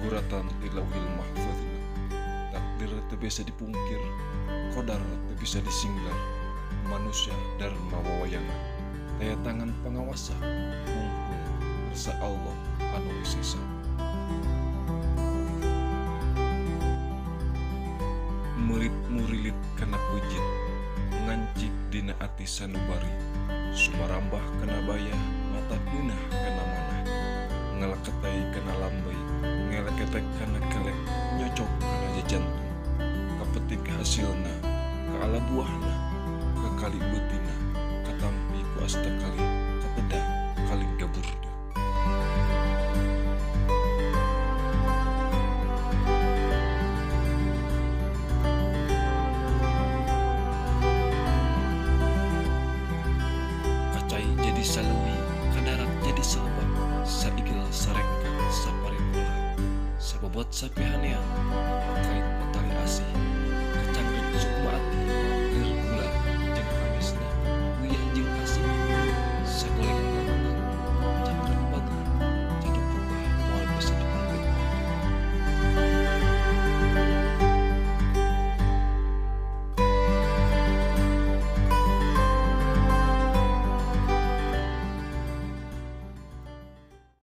Guratan di lauhil mahfudna. Takdir teu bisa dipungkir, kodar teu bisa disinglar. Manusia dharma wawayangan, taya tangan pangawasa, mungkung kersa Allah anu wisesa. Meurit murilit kana peujeut, ngancik dina ati sanubari, sumarambah kana bayah, mata ngeunah kana manah, ngalaketay kana lambey, ngeleketek kana kelek, nyocok kana jajantung, kapetik hasilna, kaala buahna, kakali beutina, katampi ku asta kalih, kateda kaling gaburda. Kacai jadi saleuwi, kadarat jadi salebak, saigel sarengkak sapare pola, sabobot sapihanean, pakait patali asih, kacangkeun sukma ati,